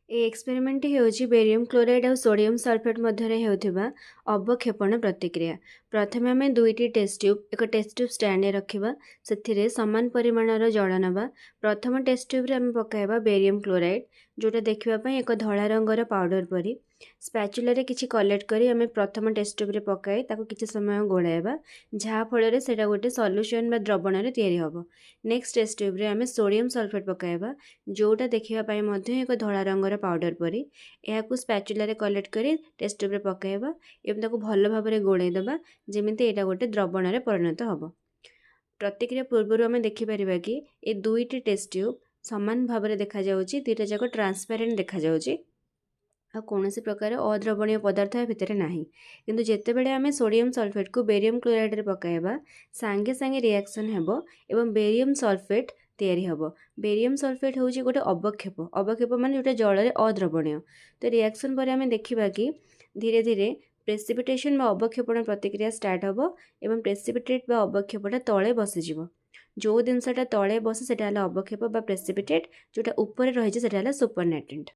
ଏ ଏକ୍ସପେରିମେଣ୍ଟଟି ହେଉଛି barium chloride ଆଉ sodium sulphate ମଧ୍ୟରେ ହେଉଥିବା ଅବକ୍ଷେପଣ ପ୍ରତିକ୍ରିୟା। ପ୍ରଥମେ ଆମେ ଦୁଇଟି ଟେଷ୍ଟ ଟ୍ୟୁବ୍ ଏକ ଟେଷ୍ଟ ଟ୍ୟୁବ୍ ଷ୍ଟାଣ୍ଡରେ ରଖିବା। ସେଥିରେ ସମାନ ପରିମାଣର ଜଳ ନେବା। ପ୍ରଥମ ଟେଷ୍ଟ ଟ୍ୟୁବ୍ରେ ଆମେ ପକାଇବା ବେରିୟମ୍ କ୍ଲୋରାଇଡ୍, ଯେଉଁଟା ଦେଖିବା ପାଇଁ ଏକ ଧଳା ରଙ୍ଗର ପାଉଡ଼ର ପରି। ସ୍ପାଚୁଲାରେ କିଛି କଲେକ୍ଟ କରି ଆମେ ପ୍ରଥମ ଟେଷ୍ଟ ଟ୍ୟୁବ୍ରେ ପକାଇ ତାକୁ କିଛି ସମୟ ଗୋଳାଇବା, ଯାହାଫଳରେ ସେଇଟା ଗୋଟେ ସଲ୍ୟୁସନ୍ ବା ଦ୍ରବଣରେ ତିଆରି ହେବ। ନେକ୍ସଟ ଟେଷ୍ଟ ଟ୍ୟୁବ୍ରେ ଆମେ ସୋଡ଼ିୟମ୍ ସଲଫେଟ୍ ପକାଇବା, ଯେଉଁଟା ଦେଖିବା ପାଇଁ ମଧ୍ୟ ଏକ ଧଳା ରଙ୍ଗର ପାଉଡ଼ର ପରି। ଏହାକୁ ସ୍ପାଚୁଲାରେ କଲେକ୍ଟ କରି ଟେଷ୍ଟ ଟ୍ୟୁବ୍ରେ ପକାଇବା ଏବଂ ତାକୁ ଭଲ ଭାବରେ ଗୋଳେଇ ଦେବା, ଯେମିତି ଏଇଟା ଗୋଟେ ଦ୍ରବଣରେ ପରିଣତ ହେବ। ପ୍ରତିକ୍ରିୟା ପୂର୍ବରୁ ଆମେ ଦେଖିପାରିବା କି ଏ ଦୁଇଟି ଟେଷ୍ଟ ଟ୍ୟୁବ୍ ସମାନ ଭାବରେ ଦେଖାଯାଉଛି, ଦୁଇଟା ଯାକ ଟ୍ରାନ୍ସପ୍ୟାରେଣ୍ଟ ଦେଖାଯାଉଛି ଆଉ କୌଣସି ପ୍ରକାର ଅଦ୍ରବଣୀୟ ପଦାର୍ଥ ଏ ଭିତରେ ନାହିଁ। କିନ୍ତୁ ଯେତେବେଳେ ଆମେ ସୋଡ଼ିୟମ୍ ସଲଫେଟ୍କୁ ବେରିୟମ୍ କ୍ଲୋରାଇଡ଼୍ରେ ପକାଇବା, ସାଙ୍ଗେ ସାଙ୍ଗେ ରିଆକ୍ସନ୍ ହେବ ଏବଂ ବେରିୟମ୍ ସଲଫେଟ୍ ତିଆରି ହେବ। ବେରିୟମ୍ ସଲଫେଟ୍ ହେଉଛି ଗୋଟେ ଅବକ୍ଷେପ। ଅବକ୍ଷେପ ମାନେ ଯେଉଁଟା ଜଳରେ ଅଦ୍ରବଣୀୟ। ତ ରିଆକ୍ସନ୍ ପରେ ଆମେ ଦେଖିବା କି ଧୀରେ ଧୀରେ ପ୍ରେସିପିଟେସନ୍ ବା ଅବକ୍ଷେପଣ ପ୍ରତିକ୍ରିୟା ଷ୍ଟାର୍ଟ ହେବ ଏବଂ ପ୍ରେସିପିଟେଟ୍ ବା ଅବକ୍ଷେପଟା ତଳେ ବସିଯିବ। ଯେଉଁ ଜିନିଷଟା ତଳେ ବସେ, ସେଇଟା ହେଲା ଅବକ୍ଷେପ ବା ପ୍ରେସିପିଟେଟ୍। ଯେଉଁଟା ଉପରେ ରହିଛି, ସେଇଟା ହେଲା ସୁପରନାଟେଣ୍ଟ।